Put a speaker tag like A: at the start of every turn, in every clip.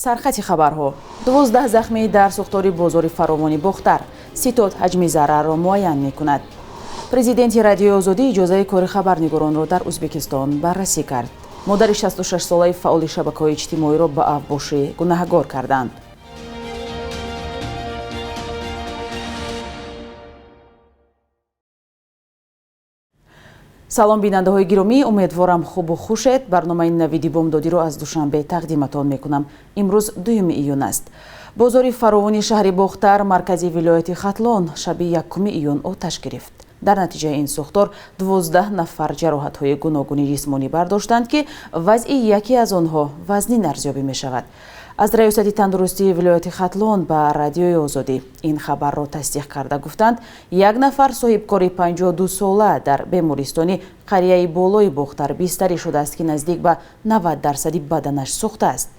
A: Сархати хабарҳо: 12 захмӣ дар сӯхтори бозори фаровони Бохтар. Ситод ҳаҷми зарарро муайян мекунад. Президенти Радиои Озодӣ иҷозаи кори хабарнигоронро дар Ӯзбекистон баррасӣ кард. Модари 66-солаи фаъоли шабакаҳои иҷтимоиро ба авбошӣ гунаҳгор карданд. Салом, бинандаҳои гиромӣ, умедворам, хубу хушед. Барномаи Навиди бомдодиро аз Душанбе тақдиматон мекунам. Имрӯз 2 июн аст. Бозори фаровони шаҳри Бохтар, маркази вилояти Хатлон, шаби 1 июн оташ гирифт. Дар натиҷаи ин сӯхтор 12 нафар ҷароҳатҳои гуногуни ҷисмонӣ бардоштанд, ки вазъи яке аз онҳо вазнин арзёбӣ мешавад. Аз Раёсати тандурустии вилояти Хатлон ба Радиои Озодӣ ин хабарро тасдиқ карда гуфтанд, як нафар соҳибкори 52 сола дар бемористони қарияи болои Бохтар бистарӣ шудааст, ки наздик ба 90 дарсади баданаш сӯхтааст.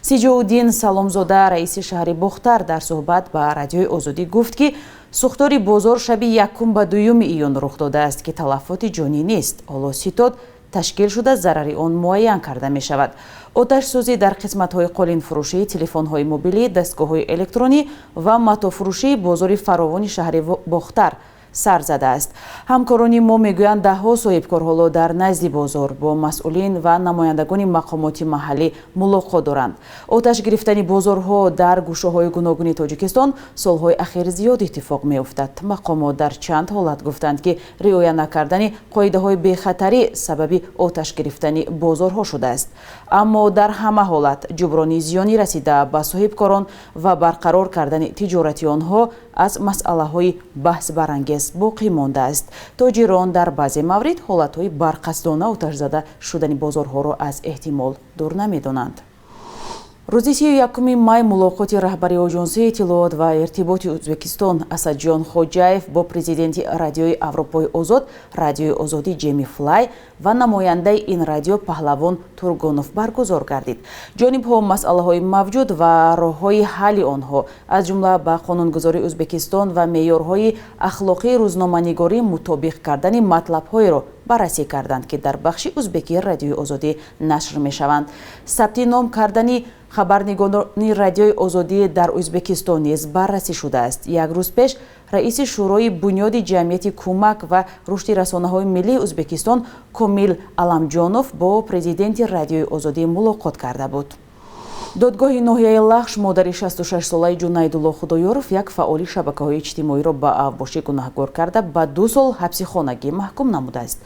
A: Сиҷоуддин Саломзода, раиси шаҳри Бохтар, дар суҳбат ба Радиои Озодӣ гуфт, ки сӯхтори бозор шаби якум ба 2 июн рух додааст, ки талафоти ҷонӣ нест. Ҳоло ситод ташкил шуда, зарари он муайян карда мешавад. Оташсӯзӣ дар қисматҳои қолинфурӯшӣ, телефонҳои мобилӣ, дастгоҳҳои электронӣ ва матофурӯшии бозори фаровони шаҳри Бохтар сар задааст. Ҳамкорони мо мегӯянд, даҳҳо соҳибкор ҳоло дар назди бозор бо масъулин ва намояндагони мақомоти маҳаллӣ мулоқот доранд. Оташ гирифтани бозорҳо дар гӯшаҳои гуногуни Тоҷикистон солҳои ахир зиёд иттифоқ меуфтад. Мақомот дар чанд ҳолат гуфтанд, ки риоя накардани қоидаҳои бехатарӣ сабаби оташ гирифтани бозорҳо шудааст, аммо дар ҳама ҳолат ҷуброни зиёнӣ расида ба соҳибкорон ва барқарор кардани тиҷорати онҳо аз масъалаҳои баҳсбарангез боқӣ мондааст. Тоҷирон дар баъзе маврид ҳолатҳои барқасдона оташзада шудани бозорҳоро аз эҳтимол дур намедонанд. Рӯзи 31 май мулоқоти раҳбари Оҷонсии иттилоот ва иртиботи Ӯзбекистон Асадҷон Хоҷаев бо президенти Радиои Аврупои Озод, Радиои Озодӣ, Ҷеми Флай ва намояндаи ин радио Паҳлавон Тургонов баргузор гардид. Ҷонибҳо масъалаҳои мавҷуд ва роҳҳои ҳалли онҳо, аз ҷумла ба қонунгузории Ӯзбекистон ва меъёрҳои ахлоқии рӯзноманигорӣ мутобиқ кардани матлабҳоеро баррасӣ карданд, ки дар бахши узбекии Радиои Озодӣ нашр мешаванд. Сабти ном кардани хабарнигорони Радиои Озодӣ дар Ӯзбекистон низ баррасӣ шудааст. Як рӯз пеш раиси Шӯрои бунёди ҷамъияти кӯмак ва рушди расонаҳои миллии Ӯзбекистон Комил Аламҷонов бо президенти Радиои Озодӣ мулоқот карда буд. Додгоҳи ноҳияи Лахш модари 66-солаи Ҷунайдулло Худоёров, як фаъоли шабакаҳои иҷтимоиро, ба авбошӣ гунаҳгор карда, ба 2 сол ҳабси хонагӣ маҳкум намудааст.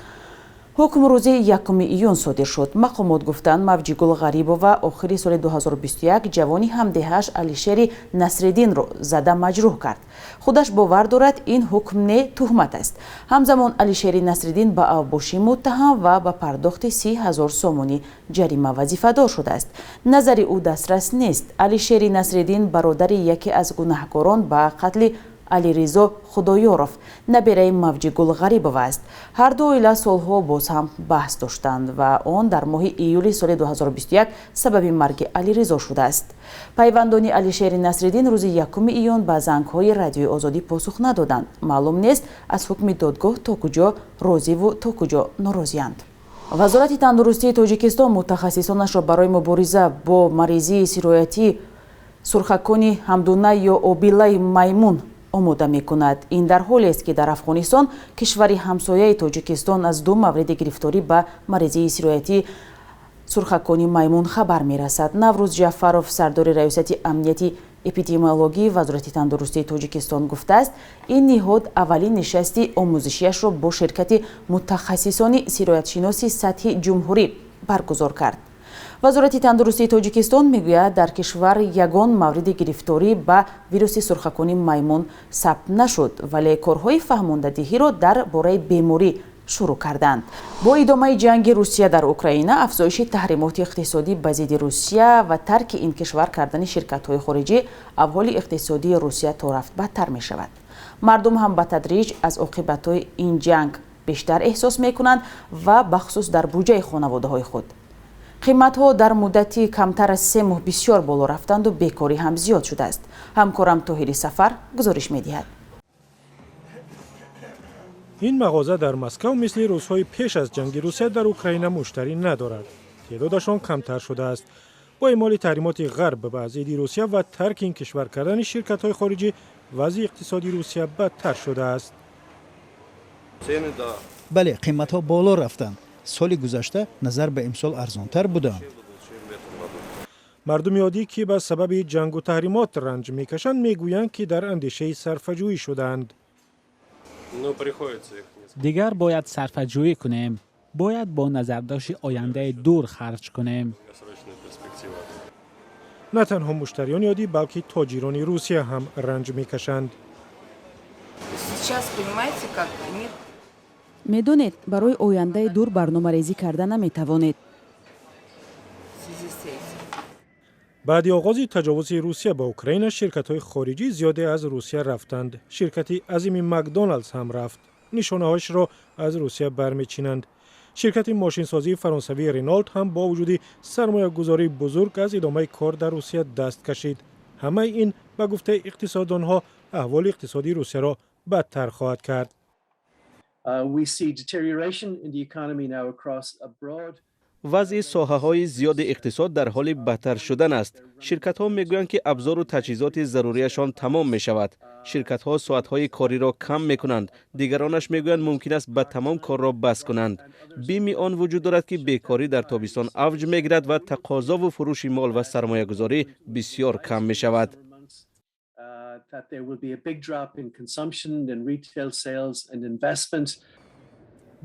A: Ҳукм рӯзи 1 июн содир шуд. Мақомот гуфтанд, Мавҷигул Ғарибова охири соли 2021 ҷавони ҳамдеҳаш Алишери Насриддинро зада маҷрӯҳ кард. Худаш бовар дорад, ин ҳукм не, туҳмат аст. Ҳамзамон Алишери Насриддин ба авбошӣ муттаҳам ва ба пардохти 30 000 сомонӣ ҷарима вазифадор шудааст. Назари ӯ дастрас нест. Алишери Насриддин бародари яке аз гунаҳкорон ба қатли Алиризо Худоёров, набераи Мавҷигул Ғарибова аст. Ҳарду оила солҳо боз ҳам баҳс доштанд ва он дар моҳи июли соли 2021 сабаби марги Алиризо шудааст. Пайвандони Алишери Насриддин рӯзи 1 июн ба зангҳои Радиои Озодӣ посух надоданд. Маълум нест, аз ҳукми додгоҳ то куҷо розиву то куҷо норозианд. Вазорати тандурустии Тоҷикистон мутахассисонашро барои мубориза бо маризии сироятии сурхакони ҳамдуна ё обилаи маймун омода мекунад. Ин дар ҳолест, ки дар Афғонистон, кишвари ҳамсояи Тоҷикистон, аз ду мавриди гирифторӣ ба маризии сироятии сурхакони маймун хабар мерасад. Наврӯз Ҷаъфаров, сардори Раёсати амнияти эпидемиологии Вазорати тандурустии Тоҷикистон, гуфтааст, ин ниҳод аввалин нишасти омӯзишиашро бо ширкати мутахассисони сироятшиноси сатҳи ҷумҳурӣ баргузор кард. Вазорати тандурустии Тоҷикистон мегӯяд, дар кишвар ягон мавриди гирифторӣ ба вируси сурхакони маймун сабт нашуд, вале корҳои фаҳмондадиҳиро дар бораи беморӣ шурӯъ карданд. Бо идомаи ҷанги Русия дар Украина, афзоиши таҳримоти иқтисодӣ ба зидди Русия ва тарки ин кишвар кардани ширкатҳои хориҷӣ, аҳволи иқтисодии Русия то рафт бадтар мешавад. Мардум ҳам ба тадриҷ аз оқибатҳои ин ҷанг бештар эҳсос мекунанд ва бахусус дар буҷаи хонаводаҳои худ. Қиматҳо дар муддати камтар аз 3 моҳ бисёр боло рафтанду бекорӣ ҳам зиёд шудааст. Ҳамкорам Тоҳири Сафар гузориш медиҳад.
B: Ин мағоза дар Москав мисли рӯзҳои пеш аз ҷанги Русия дар Украина муштарӣ надорад. Теъдодашон камтар шудааст. Бо эъмоли таҳримоти ғарб ба зидди Русия ва тарки ин кишвар кардани ширкатҳои хориҷӣ, вазъи иқтисодии Русия бадтар шудааст.
C: Бале, қиматҳо боло рафтанд. Соли гузашта назар ба имсол арзонтар буданд.
B: Мардуми оддӣ, ки ба сабаби ҷангу таҳримот ранҷ мекашанд, мегӯянд, ки дар андешаи сарфаҷӯӣ шудаанд.
D: Дигар бояд сарфаҷӯӣ кунем, бояд бо назардошти ояндаи дур харҷ кунем.
B: На танҳо муштариёни оддӣ, балки тоҷирони Русия ҳам ранҷ мекашанд.
E: Сейчас, понимаете, как нет.
A: Медонед, барои ояндаи дур барномарезӣ карда наметавонед.
E: В связи с этим.
B: Баъди оғози таҷовузи Русия ба Украина, ширкатҳои хориҷӣ зиёде аз Русия рафтанд. Ширкати азими Макдоналдс ҳам рафт, нишонаҳояшро аз Русия бармечинанд. Ширкати мошинсозии фаронсавии Ренолт ҳам бо вуҷуди сармоягузории бузург аз идомаи кор дар Русия даст кашид. Ҳамаи ин, ба гуфтаи иқтисоддонҳо, аҳволи иқтисодии Русияро бадтар хоҳад кард.
F: We see deterioration in the economy now across a broad
G: Вазъи соҳаҳои зиёди иқтисод дар ҳоли бадтар шудан аст. Ширкатҳо мегӯянд, ки абзору таҷҳизоти зарурияшон тамом мешавад. Ширкатҳо соатҳои кориро кам мекунанд, дигаронаш мегӯянд, мумкин аст ба тамом корро бас кунанд. Бими он вуҷуд дорад, ки бекорӣ дар тобистон авҷ мегирад ва тақозову фурӯши мол ва сармоягузорӣ бисёр кам мешавад.
F: That there will be a big drop in consumption and retail sales and investment.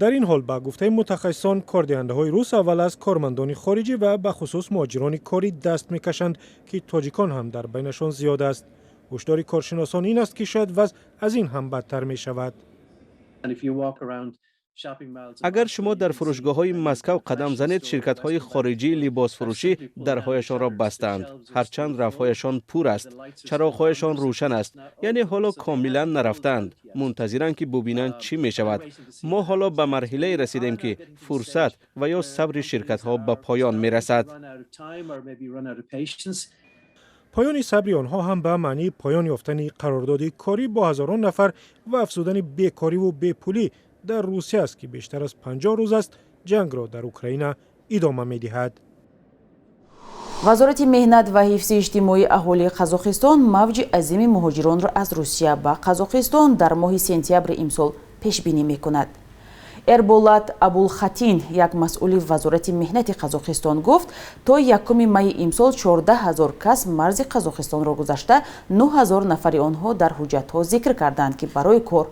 B: Дар ин ҳол, ба гуфтаи мутахассисон, кордиҳандаҳои рус аввал аз кормандони хориҷӣ ва бахусус муҳоҷирони корӣ даст мекашанд, ки тоҷикон ҳам дар байнашон зиёд аст. Ҳушдори коршиносон ин аст, ки шояд вазъ аз ин ҳам бадтар мешавад.
F: And if you walk around shopping malls
G: Агар шумо дар фурӯшгоҳҳои Москав қадам занед, ширкатҳои хориҷии либосфурӯшӣ дарҳояшонро бастаанд, ҳарчанд рафҳояшон пур аст, чароғҳояшон рӯшан аст, яъне ҳоло комилан нарафтаанд, мунтазиранд, ки бубинанд, чӣ мешавад. Мо ҳоло ба марҳилае расидем, ки фурсат ва ё сабри ширкатҳо ба поён мерасад.
F: run out of time or maybe run out of patience.
B: Поёни сабри онҳо ҳам ба маънии поён ёфтани қарордоди корӣ бо ҳазорон нафар ва афзудани бекориву бепулӣ дар Русия аст, ки бештар аз 50 рӯз аст ҷангро дар Украина идома медиҳад.
A: Вазорати меҳнат ва ҳифзи иҷтимоии аҳолии Қазоқистон мавҷи азими муҳоҷиронро аз Русия ба Қазоқистон дар моҳи сентябри имсол пешбинӣ мекунад. Эрболат Абулхатин, як масъули вазорати меҳнати Қазоқистон, гуфт, то 1 майи имсол 14 ҳазор кас марзи Қазоқистонро гузашта, 9 ҳазор нафари онҳо дар ҳуҷҷатҳо зикр карданд, ки барои кор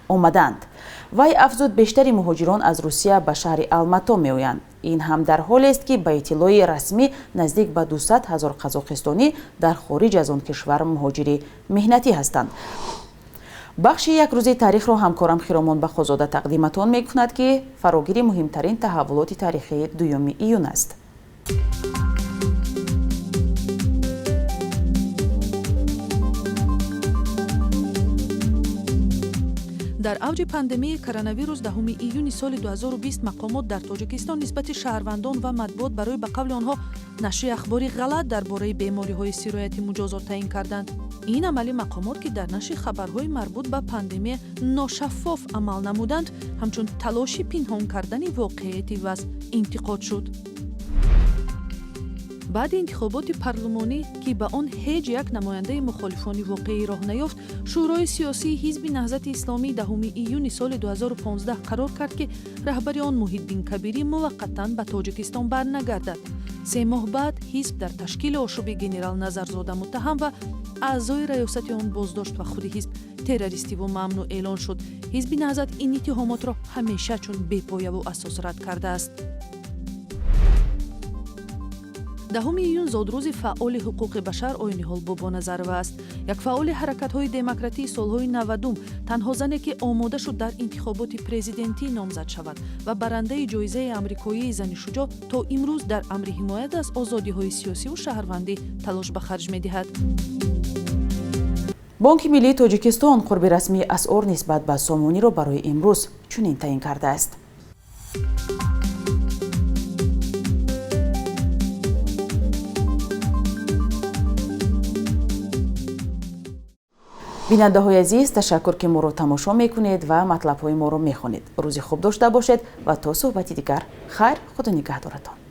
A: омаданд. Вай афзуд, бештари муҳоҷирон аз Русия ба шаҳри Алмато меоянд. Ин ҳам дар ҳолест, ки ба иттилои расмӣ наздик ба 200 ҳазор қазоқистонӣ дар хориҷ аз он кишвар муҳоҷири меҳнатӣ ҳастанд. Бахши як рӯзи таърихро ҳамкорам Хиромон Бақозода тақдиматон мекунад, ки фарогири муҳимтарин таҳаввулоти таърихии 2 июн аст.
H: Дар авҷи пандемияи коронавирус 10 июни соли 2020 мақомот дар Тоҷикистон нисбати шаҳрвандон ва матбуот барои, ба қавли онҳо, нашри ахбори ғалат дар бораи бемориҳои сироятӣ муҷозот таъин карданд. Ин амали мақомот, ки дар нашри хабарҳои марбут ба пандемия ношаффоф амал намуданд, ҳамчун талоши пинҳон кардани воқеияти вазъ интиқод шуд. Баъди интихоботи парлумонӣ, ки ба он ҳеҷ як намояндаи мухолифони воқеӣ роҳ наёфт, Шӯрои сиёсии Ҳизби Наҳзати Исломӣ 10 июни соли 2015 қарор кард, ки раҳбари он Муҳиддин Кабирӣ муваққатан ба Тоҷикистон барнагардад. 3 моҳ баъд ҳизб дар ташкили ошӯби генерал Назарзода муттаҳам ва аъзои раёсати он боздошт ва худи ҳизб террористиву мамнӯъ эълон шуд. Ҳизби Наҳзат ин иттиҳомотро ҳамеша чун бепояву асос рад кардааст. 10 июн зодрӯзи фаъоли ҳуқуқи башар Оиниҳол Бобоназарова аст, як фаъоли ҳаракатҳои демократии солҳои 90-ум, танҳо зане, ки омода шуд дар интихоботи президентӣ номзад шавад ва барандаи ҷоизаи амрикоии зани шуҷоъ, то имрӯз дар амри ҳимоят аз озодиҳои сиёсиву шаҳрвандӣ талош ба харҷ медиҳад.
A: Бонки миллии Тоҷикистон қурби расмии асъор нисбат ба сомониро барои имрӯз чунин таъин кардааст. Бинандаҳои азиз, ташаккур, ки моро тамошо мекунед ва матлабҳои моро мехонед. Рӯзи хуб дошта бошед ва то суҳбати дигар хайр, Худо нигаҳдоратон.